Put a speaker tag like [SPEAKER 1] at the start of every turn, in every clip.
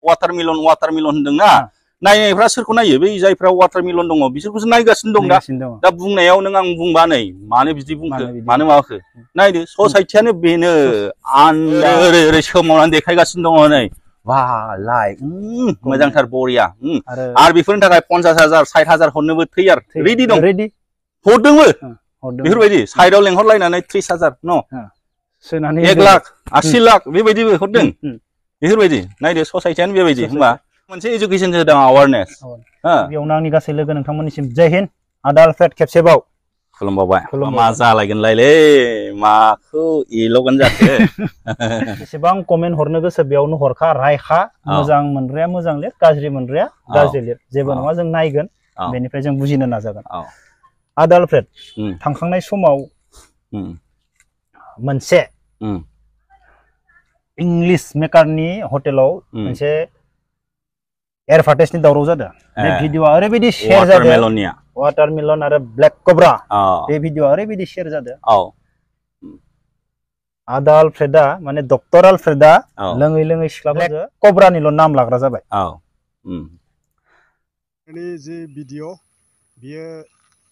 [SPEAKER 1] watermelon होनदोंना नायनायफ्रा सोरखौ नायो बै जायफ्रा वाटारमेलन दङ बिसोरखौसो नायगासिनो दं दा बुंनायाव नों आं बुंबा नै मानो बिदि बुंखो मानो माबाखो नायदो ससाइटियानो बेनो ओरै सोमावनानै देखायगासिनो दङ नै वाह लाइक मोजांथार बरिया आरो बेफोरनि थाखाय 50,000 60,000 हरनोबो थैयार रेडि दं हरदोंबो बेफोरबायदि साइडआव लेंहरलायनानै 30,000 न 1 लाख 80 लाख बेबायदिबो हरदों बेफोरबायदि नायदो ससाइटियानो बेबायदि होमबा मोनसे एजुकेशन होदों अवेयारनेस
[SPEAKER 2] बेयावनो आंनि गासै लोगो नोंथांमोननिसिम जय हिन्द आदा आलफ्रेड खेबसेबाव
[SPEAKER 1] खुलुमबावबाय मा जालायगोनलायलै माखौ एल'गोन जाखो
[SPEAKER 2] एसेबां कमेन्ट हरनो गोसो बेयावनो हरखा रायखा मोजां मोनग्राया मोजां लिर गाज्रि मोनग्राया गाज्रि लिर जेबो नङा जों नायगोन बेनिफ्राय जों बुजिनो नाजागोन आदा आलफ्रेड थांखांनाय समाव मोनसे इंलिश मेकारनि हटेलाव मोनसे एडभार्टाइजनि दावराव जादों बे भिडिअआ ओरैबायदि शेयार जादों वाटारमेलन आरो ब्लेक कब्रा बे भिडिअआ ओरैबायदि शेयार जादों आदा आलफ्रेडा माने डक्टर आलफ्रेडा लोङै लोङै सिख्लाफोरजों कब्रानिल' नाम लाग्रा जाबाय
[SPEAKER 3] जि भिडिअ बियो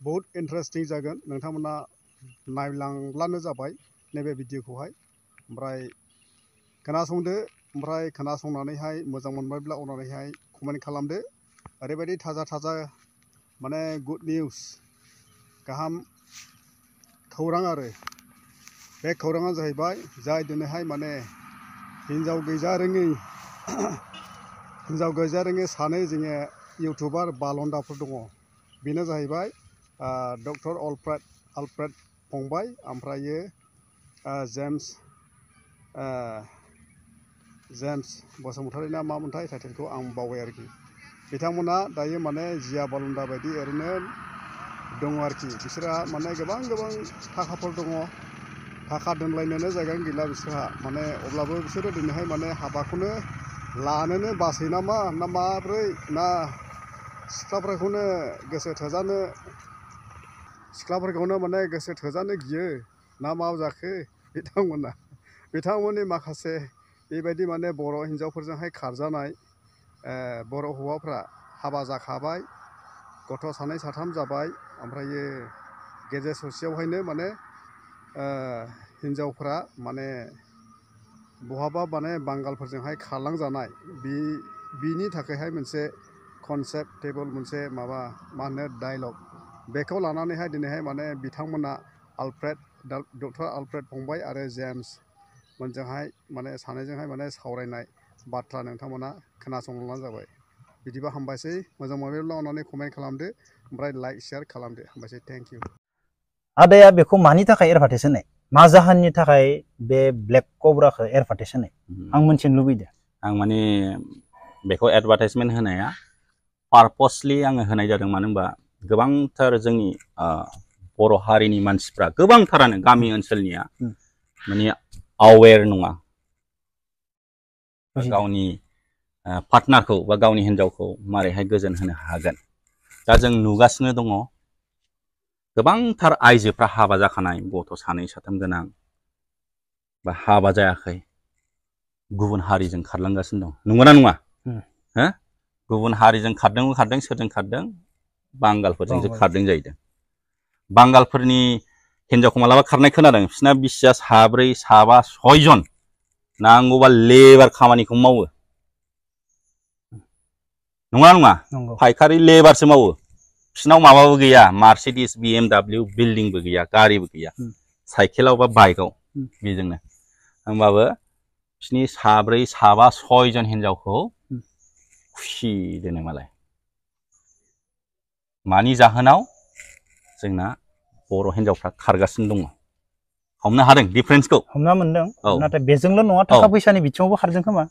[SPEAKER 3] बहुत इन्टारेस्टिं जागोन नोंथांमोना नायलांब्लानो जाबाय नैबे भिडिअखौहाय ओमफ्राय खोनासंदो ओमफ्राय खोनासंनानैहाय मोजां मोनबायब्ला अननानैहाय कमेन्ट खालामदो ओरैबायदि थाजा माने गुड निउस गाहाम खौरां आरो बे खौराङा जाहैबाय जाय दिनैहाय माने हिन्जाव गैजा रोङै सानै जोङो इउटुबार बालन्दाफोर दङ बेनो जाहैबाय डक्टर आलफ्रेड फंबाय ओमफ्रायो जेम्स बसुमतारी ना मामोनथाय टाइटेलखौ आं बावबाय आरोखि बिथांमोना दायो माने जिया बालुन्दा बायदि ओरैनो दङ आरोखि बिसोरहा माने गोबां थाखाफोर दङ थाखा दोनलायनोनो जायगायानो गैला बिसोरहा माने अब्लाबो बिसोरो दिनैहाय माने हाबाखौनो लानोनो बासै नामा ना माब्रै ना सिख्लाफोरखौनो माने गोसो थोजानो गियो ना मा जाखो बिथांमोननि माखासे बेबायदि माने बर' हिन्जावफोरजोंहाय खारजानाय बर' हौवाफ्रा हाबा जाखाबाय गथ' सानै साथाम जाबाय ओमफ्रायो गेजेर ससेयावहायनो माने हिन्जावफ्रा माने बहाबा माने बांगालफोरजोंहाय खारलांजानाय बिनि थाखायहाय मोनसे कनसेप्ट टेबोल मोनसे मा होनो डायलग बेखौ लानानैहाय दिनैहाय माने बिथांमोना डक्टर आलफ्रेड फंबाय आरो जेम्स मोनजोंहाय माने सानैजोंहाय माने सावरायनाय बाथ्रा नोंथांमोना खोनासंलांबानो जाबाय बिदिबा हामबायसै मोजां मोनोब्ला अननानै कमेन्ट खालामदो ओमफ्राय लाइक शेयार खालामदो हामबायसै थेंक इउ
[SPEAKER 2] आदाया बेखौ मानि थाखाय एडभार्टाइज होनाय मा जाहोननि थाखाय बे ब्लेक कब्राखौ एडभार्टाइज होनाय आं मिथिनो लुबैदों
[SPEAKER 1] आं माने बेखौ एडभार्टाइजमेन्ट होनाया पारपसलि आङो होनाय जादों मानो होनबा गोबांथार जोंनि बर' हारिनि मानसिफ्रा गोबांथारानो गामि ओनसोलनिया माने अवेर नङा गावनि पार्टनारखौ बा गावनि हिन्जावखौ मारैहाय गोजोन होनो हागोन दा जों नुगासिनो दङ गोबांथार आइजोफ्रा हाबा जाखानाय गथ' सानै साथाम गोनां बा हाबा जायाखै गुबुन हारिजों खारलांगासिनो दं नंगौना नङा हो गुबुन हारिजों खारदों सोरजों खारदों बांगालफोरजोंसो खारदों जाहैदों बांगालफोरनि हिन्जावखौ मालाबा खारनाय खोनादों बिसोरना बिसिया 7 7 6 जन नांगौबा लेबार खामानिखौ मावो नङा फायखारि लेबारसो मावो बिसोरनाव माबाबो गैया मार्सिडिस BMW बिल्डिंबो गैया गारिबो गैया साइकेलाव बा बाइकआव बेजोंनो होमबाबो बिसोरनि 7 7 6 जन हिन्जावखौ खुसि दोनो मालाय मानि जाहोनाव जोंना बर' हिन्जावफ्रा खारगासिनो दङ हमनो हादों डिफारेन्सखौ
[SPEAKER 2] हमना मोनदों नाथाय बेजोंल' नङा थाखा फैसानि बिथिङावबो खारदों खोमा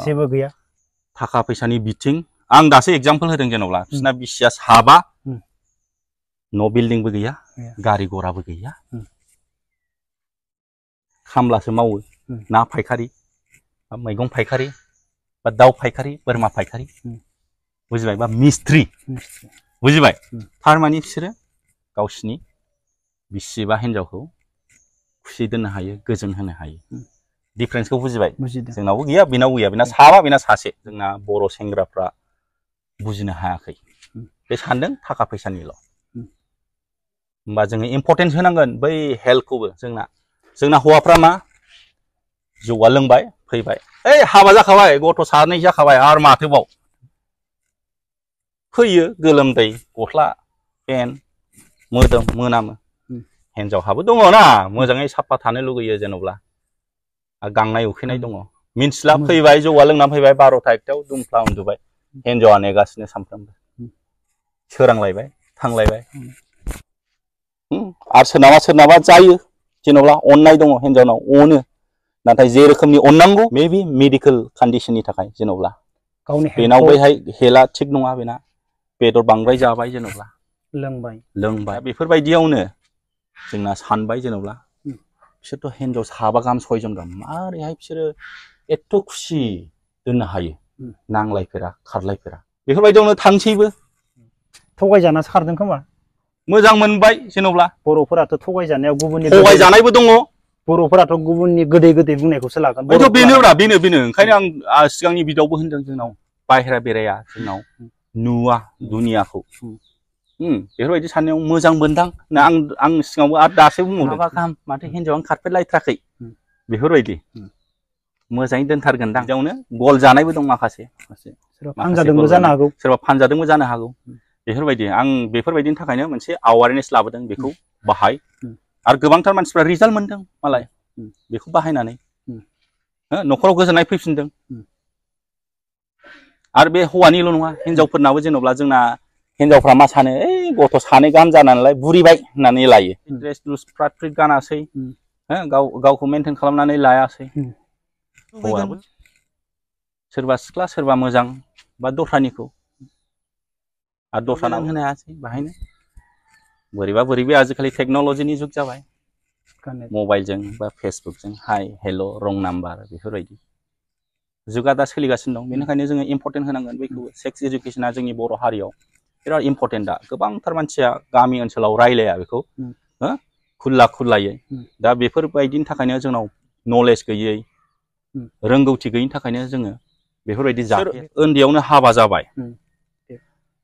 [SPEAKER 2] जेबो गैया
[SPEAKER 1] थाखा फैसानि बिथिं आं दासो एग्जाम्पल होदों जेनेबा बिसोरना बिसिया 7 न' बिल्डिंबो गैया गारि गराबो गैया खामलासो मावो ना फायखारि बा मैगं फायखारि बा दाउ फायखारि बोरमा फायखारि बुजिबाय बा मिस्ट्रि बुजिबाय थारमानि बिसोरो गावसिनि बिसि बा हिन्जावखौ खुसि दोननो हायो गोजोन होनो हायो डिफारेन्सखौ बुजिबाय जोंनावबो गैया बेनावबो गैया बेना साबा बेना सासे जोंना बर' सेंग्राफ्रा बुजिनो हायाखै बे सानदों थाखा फैसानिल' होमबा जोङो इम्परटेन्स होनांगोन बै हेल्थखौबो जोंना हौवाफ्रा मा जौआ लोंबाय फैबाय ओइ हाबा जाखाबाय गथ' सानै जाखाबाय आरो माथोबाव फैयो गोलोमदै गस्ला पेन्ट मोदोम मोनामो हिनजावहाबो दङ ना मोजाङै साफा थानो लुगैयो जेन'ब्ला गांनाय उखैनाय दङ मिन्थिला फैबाय जौआ लोंनानै फैबाय 12टा 1टायाव दुमफ्ला उन्दुबाय हिनजावा नेगासिनो सानफ्रामबो सोरांलायबाय थांलायबाय आरो सोरनाबा जायो जेन'ब्ला अननाय दङ हिनजावनाव अनो नाथाय जे रोखोमनि अननांगौ मेबि मेडिकेल कन्डिशननि थाखाय जेन'ब्ला बेनाव बैहाय हेल्थआ थिग नङा बेना बेदर बांद्राय जाबाय जेन'ब्ला लोंबाय बेफोरबायदियावनो जोंना सानबाय जेन'ब्ला बिसोरथ' हिनजाव साबा गाहाम 6 जन गाहाम मारैहाय बिसोरो एथ' खुसि दोननो हायो नांलायफेरा खारलायफेरा बेफोरबायदियावनो थांसैबो
[SPEAKER 2] थगायजानासो खारदों खोमा
[SPEAKER 1] मोजां मोनबाय जेन'ब्ला
[SPEAKER 2] बर'फोराथ' थगायजानायाव गुबुननि
[SPEAKER 1] थगायजानायबो दङ
[SPEAKER 2] बर'फोराथ' गुबुननि गोदै बुंनायखौसो लागोन
[SPEAKER 1] बेनो ओंखायनो आं सिगांनि भिडिअ'आवबो होनदों जोंनाव बाहेरा बेराया जोंनाव नुवा दुनियाखौ बेफोरबायदि साननायाव मोजां मोनदां आं सिगाङावबो आरो दासो बुंबावदों माबा गाहाम माथो हिनजावानो खारफेरलायथ्राखै बेफोरबायदि मोजाङै दोनथारगोनदां बेयावनो गल जानायबो दं माखासे
[SPEAKER 2] फानजादोंबो जानो हागौ
[SPEAKER 1] सोरबा फानजादोंबो जानो हागौ बेफोरबायदि आं बेफोरबायदिनि थाखायनो मोनसे एवारनेस लाबोदों बेखौ बाहाय आरो गोबांथार मानसिफ्रा रिजाल्ट मोनदों मालाय बेखौ बाहायनानै न'खराव गोजोननाय फैफिनदों आरो बे हौवानिल' नङा हिनजावफोरनाबो जेन'ब्ला जोंना हिनजावफ्रा मा सानो ओइ गथ' सानै गाहाम जानानैलाय बुरिबाय होननानै लायो ड्रेस लुज फ्रात फ्रिट गानासै गावखौ मेनटेन खालामनानै लायासै सोरबा सिख्ला सोरबा मोजां बा दस्रानिखौ आरो दस्रानाव होनो हायासै बाहायनो बोरैबा आजिखालि टेक्न'लजिनि जुग जाबाय मबाइलजों बा फेसबुकजों हाय हेल' रं नाम्बार बेफोरबायदि जुगा दा सोलिगासिनो दं बेनिखायनो जोङो इम्परटेन्ट होनांगोन बैखौबो सेक्स एजुकेशना जोंनि बर' हारियाव बिराद इम्परटेन्ट दा गोबांथार मानसिया गामि ओनसोलाव रायलाया बेखौ खुल्लायै दा बेफोरबायदिनि थाखायनो जोंनाव नलेज गैयै रोंगौथि गैयिनि थाखायनो जोङो बेफोरबायदि उन्दैयावनो हाबा जाबाय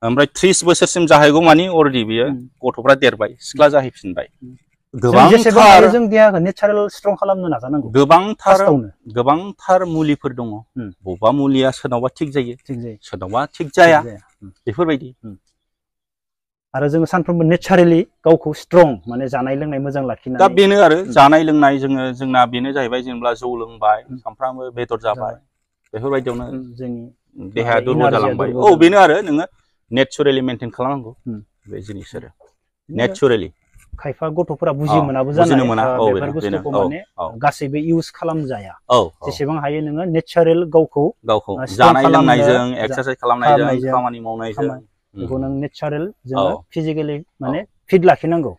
[SPEAKER 1] ओमफ्राय 30 बोसोरसिम जाहैगौ मानि अलरेडि बियो गथ'फ्रा देरबाय सिख्ला जाहैफिनबाय गोबांथार मुलिफोर दङ बबेबा मुलिया सोरनावबा थिग जायो सोरनावबा थिग जाया बेफोरबायदि
[SPEAKER 2] आरो जोङो सानफ्रोमबो नेचारेलि गावखौ स्ट्रं माने जानाय लोंनाय मोजां लाखिनानै
[SPEAKER 1] दा बेनो आरो जानाय लोंनाय जोंना बेनो जाहैबाय जेनेबा जौ लोंबाय सानफ्रामबो बेदर जाबाय बेफोरबायदियावनो जोंनि देहाया दुरबल जालांबाय बेनो आरो नोङो नेचारेलि मेनटेन खालामनांगौ बे जिनिस आरो नेचारेलि
[SPEAKER 2] खायफा गथ'फोरा बुजि मोनाबो जानो बेफोर बुस्थुखौ माने गासैबो इउज खालामजाया जेसेबां हायो नोङो नेचारेल गावखौ
[SPEAKER 1] जानाय लोंनायजों एक्सारसाइज खालामनायजों खामानि मावनायजों
[SPEAKER 2] बेखौ नों नेचारेल जोङो फिजिकेलि माने फिट लाखिनांगौ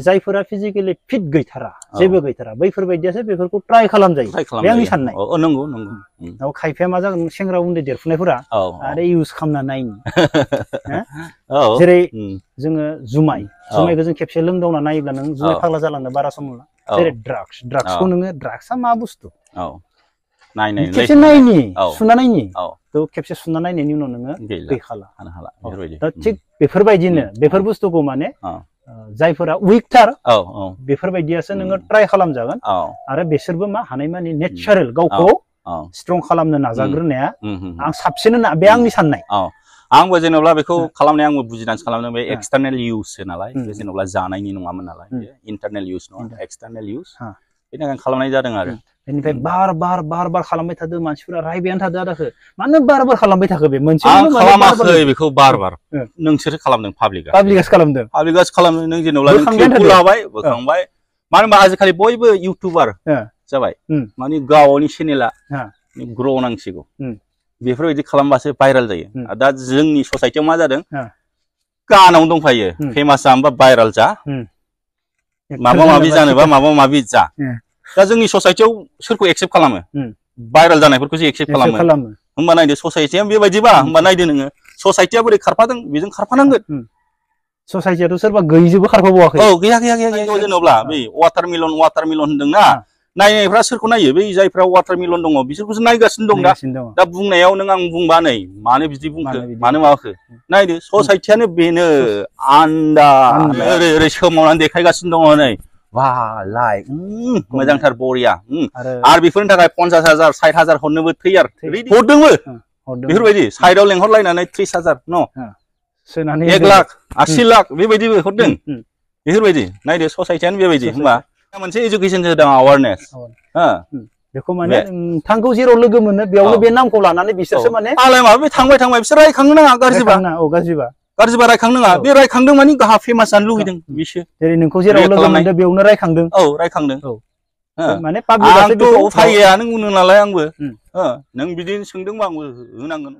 [SPEAKER 2] जायफोरा फिजिकेलि फिट गैथारा जेबो गैथारा बैफोरबायदियासो बेफोरखौ ट्राय खालामजायो बे आंनि साननाय
[SPEAKER 1] नंगौ
[SPEAKER 2] खायफाया मा जागोन सेंग्रा उन्दै देरफुनायफोरा आरो इउज खालामना नायनि जेरै जोङो जुमायखौ जों खेबसे लोंदावना नायोब्ला नों जुमाय फाग्ला जालांनो बारा सम नङा जेरै ड्राग्सखौ नोङो ड्राग्सआ मा बुस्थु खेबसे नायनि सुना नायनि खेबसे सुना नायनायनि उनाव नोङो गैखाला दा थिग बेफोरबायदिनो बेफोर बुस्थुखौ माने जायफोरा उइकथार बेफोरबायदियासो नोङो ट्राय खालामजागोन आरो बिसोरबो मा हानायमानि नेचारेल गावखौ स्ट्रं खालामनो नाजाग्रोनाया आं साबसिन होनना बे आंनि साननाय
[SPEAKER 1] आंबो जेनेबा बेखौ खालामनाय आंबो बुजिनानैसो खालामदों बे एक्सटार्नेल इउससो नालाय बे जेनेबा जानायनि नङामोन नालाय इन्टारनेल इउस नङा एक्सटार्नेल इउस बेनि थाखाय खालामनाय जादों आरो
[SPEAKER 2] बेनिफ्राय बार बार खालामबाय थादो मानसिफोरा रायबायानो थादो आदाखो मानो बार खालामबाय थाखो बे मोनसे
[SPEAKER 1] खालामाखै बेखौ बार नोंसोरो खालामदों पाब्लिकआसो खालामदों नों जेनेबा नों क्लिपखौ लाबाय बोखांबाय मानो होनबा आजिखालि बयबो इउटुबार जाबाय माने गावनि चेनेला ग्र' नांसिगौ बेफोरबायदि खालामबासो भाइरेल जायो दा जोंनि ससाइटियाव मा जादों गानावनो दंफायो फेमास जानोबा भाइरेल जा माबा माबि जानोबा माबा माबि जा दा जोंनि ससाइटियाव सोरखौ एक्सेप्ट खालामो भाइरेल जानायफोरखौसो एक्सेप्ट खालामो होमबा नायदो ससाइटिया बेबायदिबा होमबा नायदो नोङो ससाइटिया बोरै खारफादों बेजों खारफानांगोन
[SPEAKER 2] ससाइटियाथ' सोरबा गैयिजोंबो खारफाबावाखै
[SPEAKER 1] गैया जेनेबा बै वाटारमेलन होनदोंना नायनायफ्रा सोरखौ नायो बै जायफ्रा वाटारमेलन दङ बिसोरखौसो नायगासिनो दं दा बुंनायाव नों आं बुंबा नै मानो बिदि बुंखो मानो माबाखो नायदो ससाइटियानो बेनो आन्दा ओरै सोमावनानै देखायगासिनो दङ नै वा लाइक मोजांथार बरिया आरो बेफोरनि थाखाय 50,000 60,000 हरनोबो थैयार हरदोंबो बेफोरबायदि साइडआव लेंहरलायनानै 30,000 न 1 लाख 80 लाख बेबायदिबो हरदों बेफोरबायदि नायदो ससाइटियानो बेबायदि होमबा मोनसे एजुकेसन होदों अवेयारनेस
[SPEAKER 2] बेखौ माने थांखौ जेराव लोगो मोनो बेयावनो बे नामखौ लानानै बिसोरसो माने
[SPEAKER 1] आलाय माबा बे थांबाय बिसोर रायखांनो नाङा गाज्रिबा रायखांनो नाङा बे रायखांदों माने गाहा फेमास जानो लुगैदों बिसोर
[SPEAKER 2] जेरै नोंखौ जेराव लोगो मोनदों बेयावनो रायखांदों
[SPEAKER 1] रायखांदों
[SPEAKER 2] माने पाब्लिकआसो बेखौ
[SPEAKER 1] उफाय गैया नों बुंनो नालाय आंबो नों बिदिनो सोंदोंबा आंबो होनांगोन